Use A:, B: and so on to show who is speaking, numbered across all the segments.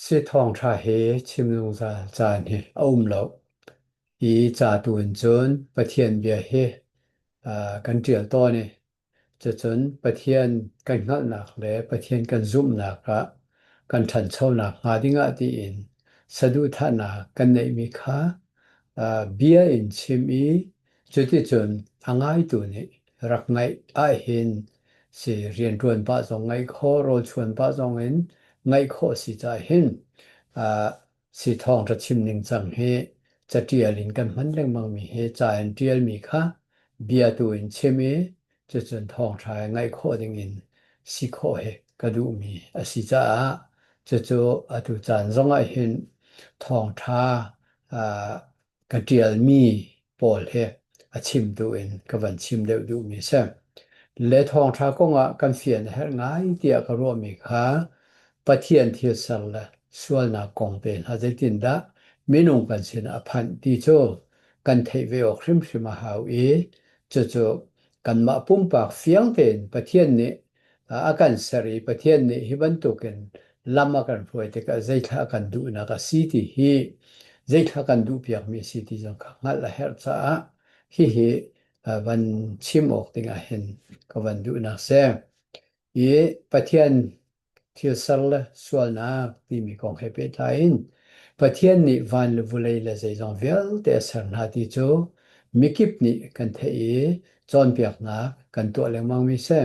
A: Si thawngṭha hi chim zungzal caan hi a um lo. Hi ca tu in cun Pathian bia hi kan ṭial tawn i cucun Pathian kan hngalhnak le Pathian kan zumhnak ah kan ṭhanchonak hnga dingah tiin saduhthahnak kan neihmi kha bia in chim i cuticun a ngaitu nih rak ngaih ahhin si rianṭuan pah zong ngaih khawh, rawlchuan pah zong in ngaih khawh si caah hin si thawngṭha chim ningcang hi caṭial in kan hman lengmangmi hi ca in ṭialmi kha bia tu in chim i cucun thawngṭha i ngaih khawh dingin si khawh hi ka duhmi a si caah cucu atu caan zongah hin thawngṭha ka ṭialmi pawl hi a chimtu in ka van chim deuh duhmi a si. Le thawngṭha kongah kan fian a herh ngai tiah ka ruahmi kha Pathian thil ser le sualnak kong te hna zeitindah minung kan sinah a phanh ti cu kan theih ve awk hrimhrim a hau i cucu kanmah pumpak fiang tein Pathian nih a kan ser i Pathian nih hi bantukin lam a kan hruai tikah zeithla a kan duhnak a si ti hi zeithla kan duhpiakmi a si ti zong kha hngalh a herh caah hihi van chim awk dingah hin ka van duhnak si. I Pathian thil ser le sualnak timi kong he pehtlai in Pathian nih van le vulei le zeizong vialte a ser hna ti cu mikip nih kan theih i cawnpiaknak kan tuah lengmangmi si.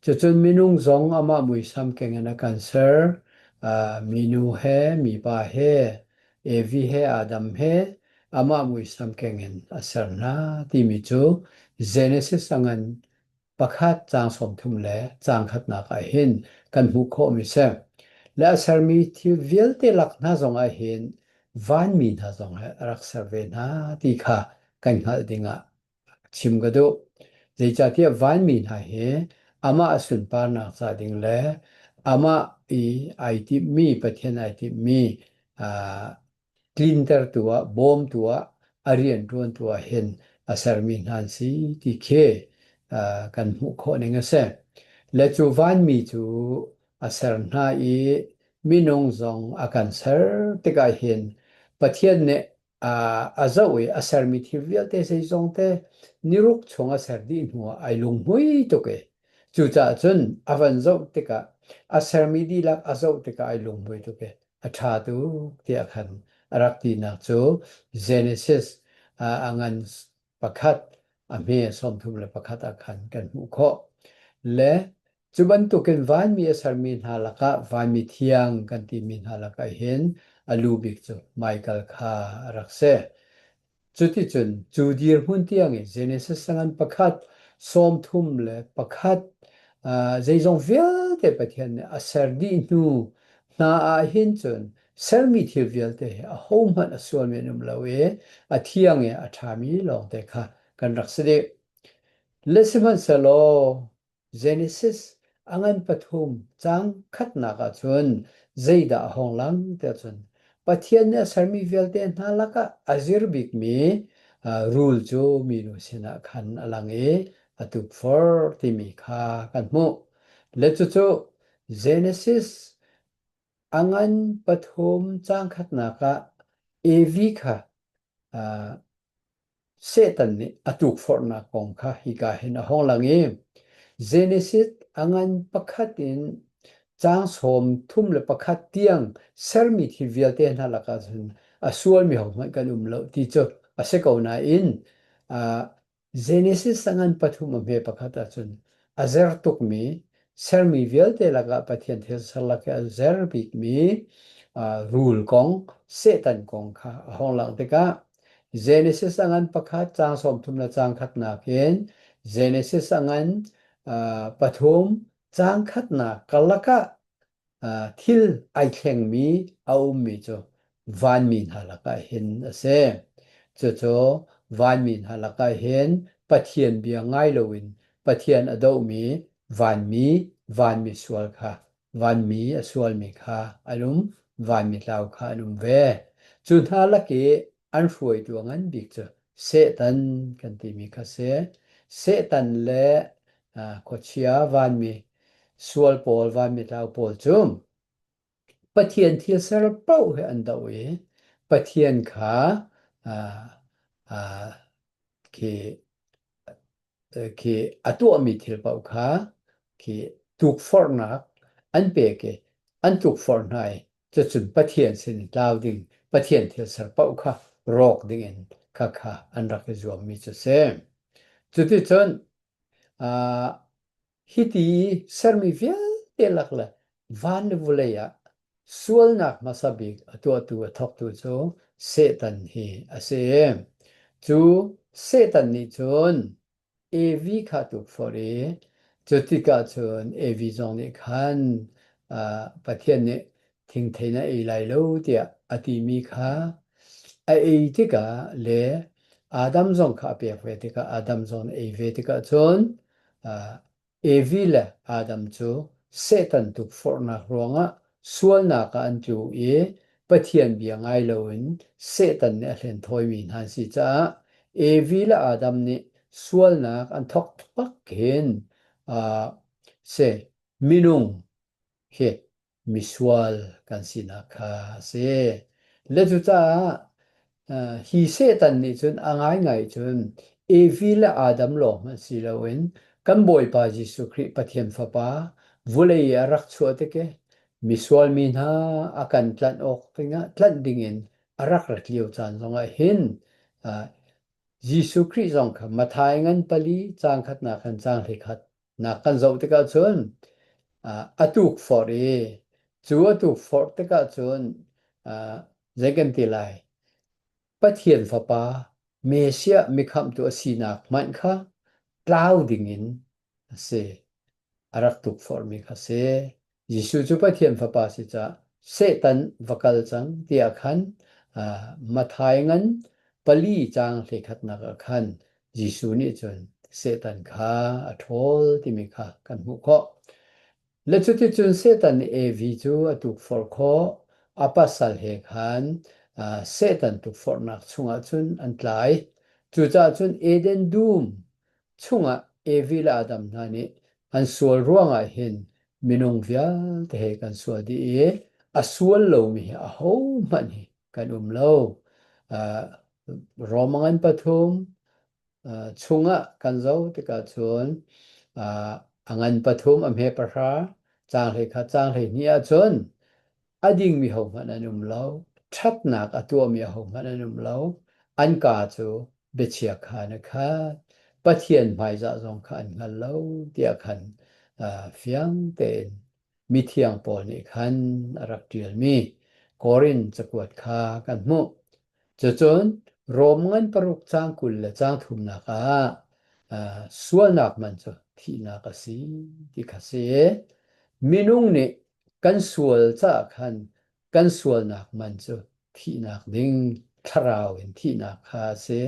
A: Cucun minung zong amah muisam keng in a kan ser. Minu he, mipa he, Evi he, Adam he amah muisam keng in a ser hna timi cu Genesis a ngan pakhat caang 30 le caang khatnak ah hin kan hmuh khawhmi si. Le a sermi thil vialte lak hna zong ah hin vanmi hna zong he a rak ser ve hna ti kha kan hngalh dingah chim ka duh. Zeicahtiah vanmi hna hi amah a sunparnak ca ding le amah i ai timhmi Pathian ai timhmi tlintertu ah bawmtu ah a rianṭuantu ah hin a sermi hna an si ti khi kan hmuh khawh ning a si. Le cu vanmi cu a ser hna i minung zong a kan ser tikah hin Pathian nih a zoh i a sermi thil vialte zeizong te niruk chung a ser dih hnuah ai lunghmui tuk i cucaah cun a van zoh tikah a sermi dihlak a zoh tikah ai lunghmui tuk i a ṭha tuk tiah khan a rak tinak cu Genesis a ngan pakhat a hme 31 ah khan kan hmuh khawh. Le cu bantukin vanmi a sermi hna lakah vanmi thiang kan timi hna lakah hin a lu bik cu Michael kha a rak si. Cuticun cu dirhmun tiang i Genesis ngan pakhat 31 zeizong vialte Pathian nih a ser dih hnu hna ah hin cun sermi thil vialte hi ahohmanh a sualmi an um lo i a thiang i a ṭhami lawngte kha kan rak si dih. Le sihmanhsehlaw Genesis a ngan pathum caang khatnak ah cun zeidah a hung lang tiah cun Pathian nih a sermi vialte hna lakah a zir bikmi rul cu minu sinah khan a lang i a tukforh timi kha kan hmuh. Le cucu Genesis a ngan pathum caang khatnak ah Evi kha Satan nih a tukforhnak kong kha hika hin a hung lang i Genesis a ngan pakhat in caang 31 tiang sermi thil vialte hna lakah cun a sualmi hohmanh kan um lo ti cu a si ko nain Genesis a ngan pathum a hme pakhat ahcun a zer tukmi sermi vialte lakah Pathian thil ser lak i a zer bikmi rul kong Satan kong kha a hung langh tikah Genesis a ngan pakhat caang 30 le caang khatnak in Genesis a ngan pathum caang khatnak karlak ah thil ai thlengmi a ummi cu vanmi hna lakah hin a si. Cucu vanmi hna lakah hin Pathian bia ngai loin Pathian a dohmi vanmi, vanmi sual kha vanmi a sualmi kha an um, vanmi tlau kha an um ve. Cu hna lak i an hruaitu a ngan bik cu Satan kan timi kha si. Satan le khuachia vanmi sual pawl, vanmi tlau pawl cu. Pathian thil ser paoh hi an doh i Pathian kha khi khi a tuahmi thil paoh kha khi tukforhnak an pek i an tukforh hna i cucun Pathian sin i tlau ding Pathian thil ser paoh kha rawk ding in khakha an rak i zuammi cu a si. Cuticun hiti sermi vialte lak le van le vulei ah sualnak hmasa bik a tuahtu a thawktu cu Satan hi a si. Cu Satan nih cun Evi kha a tukforh i cu tikah cun Evi zong nih khan Pathian nih thingthei na ei lai lo tiah a timi kha a ei tikah le Adam zong kha a pek ve tikah Adam zong nih ei ve tikah cun Evi le Adam cu Satan tukforhnak ruangah sualnak ah an tlu i Pathian bia ngai loin Satan nih a hlenthawimi hna an si caah Evi le Adam nih sualnak an thawk bak hin si minung hi misual kan sinak kha a si. Le cucaah hi Satan nih cun a ngaingai cun Evi le Adam lawng hmanh si loin kan Bawipa Jesuh Khrih Pathian Fapa vulei i a rak chuah tik i misual mi hna a kan tlanh awk dingah tlanh dingin a rak rat lio caan zongah hin Jesuh Khrih zong kha Matthai ngan pali caang khatnak in caang 11 nak kan zoh tikah cun a tukforh i cu a tukforh tikah cun zei kan ti lai Pathian Fapa Messiah mikhamhtu a sinak hmanh kha tlau dingin a si a rak tukforhmi kha si. Jesuh cu Pathian Fapa si caah Satan va kal cang tiah khan Matthai ngan pali caang hlekhatnak ah khan Jesuh nih cun Satan kha a ṭhawl timi kha kan hmuh khawh. Le cuticun Satan nih Evi cu a tukforh khawh. A pasal he khan Satan tukforhnak chungah cun an tlai. Cucaah cun Eden dum chungah Evi le Adam hna nih an sual ruangah hin minung vialte he kan sual dih i a sual lomi hi ahohmanh hi kan um lo. Rom ngan pathum chungah kan zoh tikah cun a ngan pathum a hme pahra caang hlei khat caang hlei hnih ahcun a dingmi hohmanh an um lo, ṭhatnak a tuahmi ahohmanh an um lo, an kaa cu biachia khan a khat, Pathian hmaizah zong kha an hngal lo tiah khan fiang tein mithiang Paul nih khan a rak ṭialmi Korin cakuat kha kan hmuh. Cucun Rom ngan paruk caang 20 le caang thumnak ah sualnak man cu thihnak a si ti kha si. Minung nih kan sual caah khan kan sualnak man cu thihnak ding thlarau in thihnak kha a si.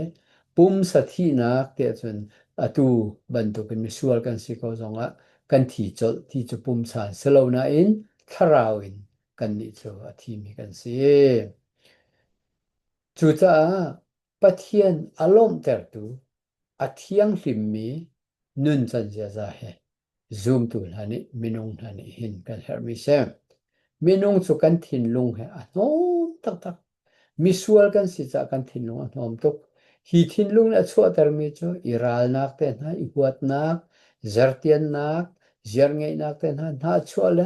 A: Pumsa thihnak tiah cun atu bantukin misual kan si ko zongah kan thi colh ti cu pumsa in si lo nain thlarau in kannih cu a thimi kan si. Cucaah Pathian a lawmhtertu a thianghlimmi nuncan ziaza he zumtu hna nih minung hna nih hin kan herhmi si. Minung cu kan thinlung he a hnawm taktak. Misual kan si caah kan thinlung a hnawm tuk. Hi thinlung nih a chuahtermi cu i ralnak te hna, i huatnak, zertiannak, ziarngeihnak te hna hna a chuah le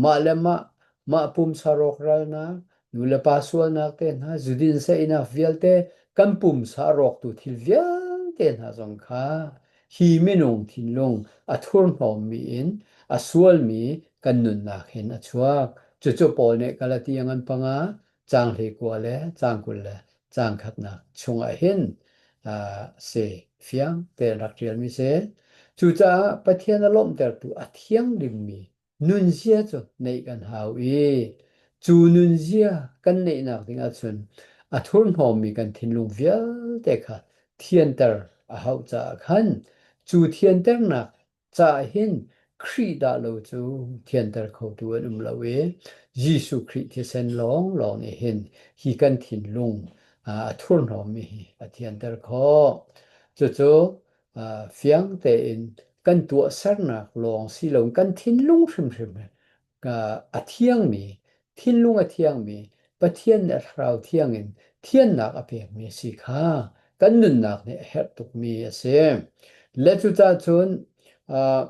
A: mah le mah mah pumsa rawkralnak, nulepa sualnak te hna, zudin saihnak vialte kan pumsa a rawktu thil vialte hna zong kha hi minung thinlung a thurhnawmmi in a sualmi kan nunnak hin a chuak. Cucu Paul nih Galatia ngan panga caang 19 le caang 20 le caang khatnak chungah hin si fiang tein rak ṭialmi si. Cucaah Pathian a lawmhtertu a thianghlimmi nunzia cu neih kan hau i cu nunzia kan neihnak ding ahcun a thurhnawmmi kan thinlung vialte kha thianter a hauh caah khan cu thianternak caah hin Khrih dah lo cu thianter khotu an um lo i Jesuh Khrih thisen lawnglawng nih hin hi kan thinlung a thurhnawmmi hi a thianter khawh. Cucu fiang tein kan tuahsernak lawng si loin kan thinlung hrimhrim a thiangmi. thinlung a thiangmi Pathian nih a Thlarau Thiang in thiannak a pekmi a si kha kan nunnak nih a herh tukmi a si. Le cucaah cun uh,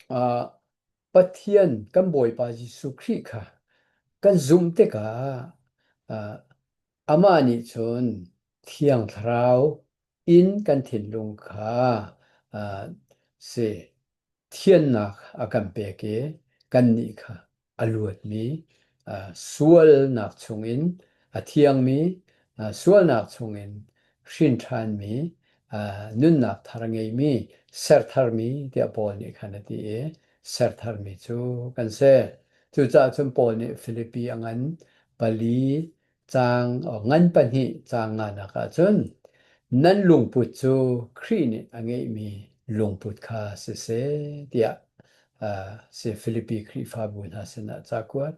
A: uh, Pathian kan Bawipa Jesuh Khrih kha kan zumh tikah uh, amah nih cun Thiang Thlarau in kan thinlung kha uh, si thiannak a kan pek i kannih kha a luatmi sualnak chungin a thiangmi sualnak chungin hrin ṭhanmi nunnak thar ngeimi sertharmi tiah Paul nih khan a ti i sertharmi cu kan si. Cucaah cun Paul nih Filipi a ngan pali Caang ngan pahnih caang nganak ahcun nan lungput cu Khrih nih a ngeihmi lungput kha siseh tiah si Filipi Khrihfabu hna sinah ca kuat.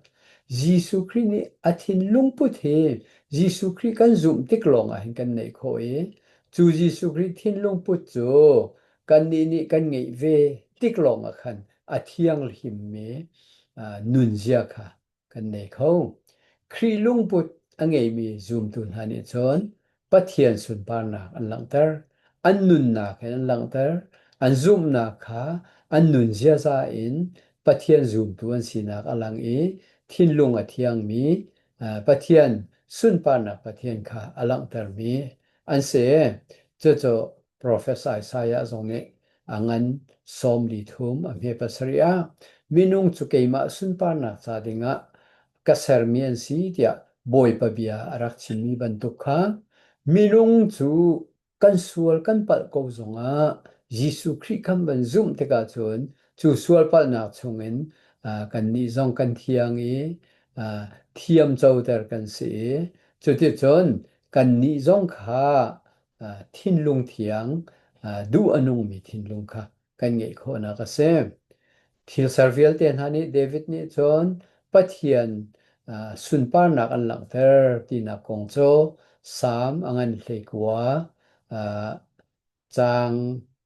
A: Jesuh Khrih nih a thinlungput hi Jesuh Khrih kan zumh tik lawng ah hin kan neih khawh i cu Jesuh Khrih thinlungput cu kannih nih kan ngeih ve tik lawng ah khan a thianghlimmi nunzia kha kan nei kho. Khrih lungput a ngeimi zumtu hna nih cun Pathian sunparnak an langhter, an nunnak in an langhter, an zumhnak kha an nun ziaza in Pathian zumtu an sinak a lang i thinlung a thiangmi Pathian sunparnak Pathian kha a langhtermi an si. Cucu Profet Isaiah zong nih a ngan 43 a hme pasarih ah minung cu keimah sunparnak ca dingah ka sermi an si tiah Bawipa bia a rak chimmi bantuk kha minung cu kan sual kan palh ko zongah Jesuh Khrih kan van zumh tikah cun cu sual palhnak chungin kannih zong kan thiang i thiam coter kan si i cuticun kannih zong kha thinlung thiang, duh a nungmi thinlung kha kan ngeih khawhnak a si. Thil ser vialte hna nih David nih cun Pathian sunparnak an langhter tinak kong cu Salm a ngan 19 caang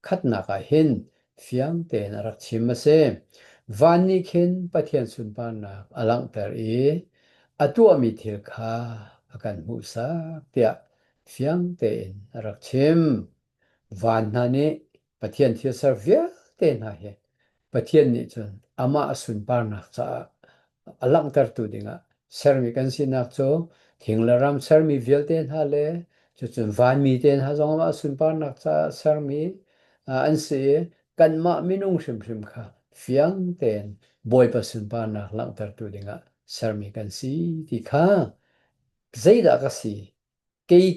A: khatnak ah hin fiang tein a rak chim a si. Van nih khin Pathian sunparnak a langhter i a tuahmi thil kha a kan hmuhsak tiah fiang tein a rak chim. Van hna nih Pathian thil ser vialte hna hi Pathian nih cun amah a sunparnak caah a langhtertu dingah sermi kan sinak cu thing le ram sermi vialte hna le cucun vanmi te hna zong amah sunparnak caah sermi an si i kanmah minung hrimhrim kha fiang tein Bawipa sunparnak langhtertu dingah sermi kan si ti kha zeidah ka si Kei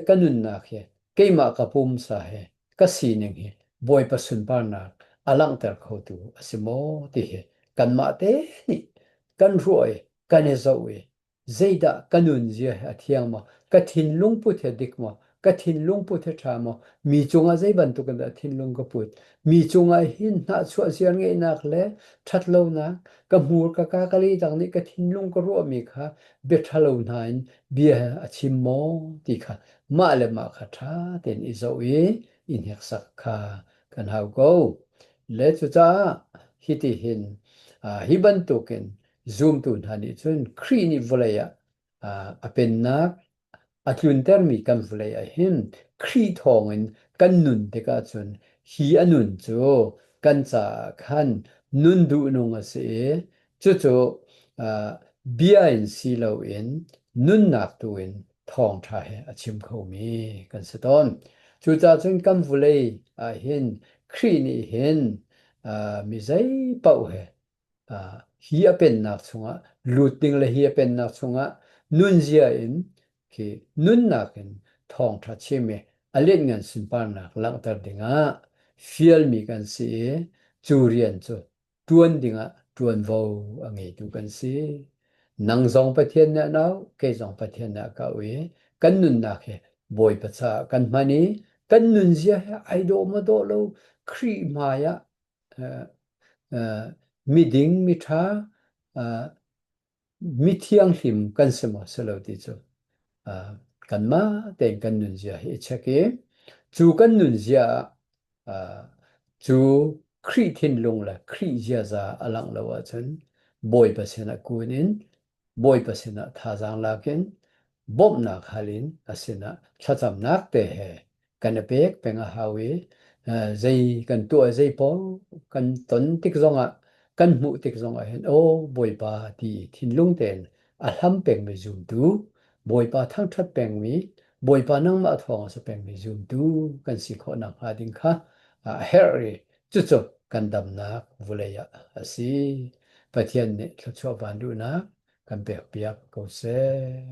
A: ka nunnak hi keimah ka pumsa he ka sining hi Bawipa sunparnak a langhter khotu a si maw ti hi kanmah te nih kan ruah i kan i zoh i zeidah ka nunzia hi a thiang maw, ka thinlung put hi a dik maw, ka thinlung put hi ṭha maw, mi cungah zei bantuk in dah thinlung ka put, mi cungah hin hnahchuah ziar ngeihnak le ṭhatlonak ka hmur ka ka ka lei dang nih ka thinlung ka ruahmi kha bia ṭhalo hna in bia a chim maw ti kha mah le mah kha ṭha tein i zoh i i hneksak kha kan hau ko. Le cucaah hiti hin hi bantukin zumtu hna nih cun Khrih nih vawlei ah a pennak a tluntermi kan vawlei ah hin Khrih thawngin kan nun tikah cun hi a nun cu kan caah khan nun duhnung a si i cucu bia in si loin nunnak tu in thawngṭha he a chim khomi kan si tawn. Cucaah cun kan vawlei ah hin Khrih nih hin mi zei paoh he hi a pennak chungah lut ding le hi a pennak chungah nunzia in khi nunnak in thawngṭha chim i a lianngan sunparnak langhter dingah fialmi kan si i cu rian cu ṭuan dingah ṭuanvo a ngeitu kan si. Nang zong Pathian nih an auh, kei zong Pathian nih a ka auh i kan nunnak hi Bawipa caah kan hman i kan nunzia hi ai dawh maw dawh lo Khrih hmai ah miding, miṭha, mithianghlim kan si maw si lo ti cu kanmah tein kan nunzia hi i check i cu kan nunzia ah cu Khrih thinlung le Khrih ziaza a langh lo ahcun Bawipa sinah kun in. Bawipa sinah thazaang lak in bawmhnak hal in a sinah thlacamnak te he kan i pek peng a hau i zei kan tuah zei paoh kan ton tik zongah kan hmuh tik zongah hin aw Bawipa ti thinlung tein a hlam pengmi zumtu Bawipa thangṭhat pengmi Bawipa nangmah thawng a si pengmi zumtu kan si khawh nakhnga ding kha a herh i cucu kan damnak vulei ah a si. Pathian nih thluachuah van duhnak kan pekpiak ko seh.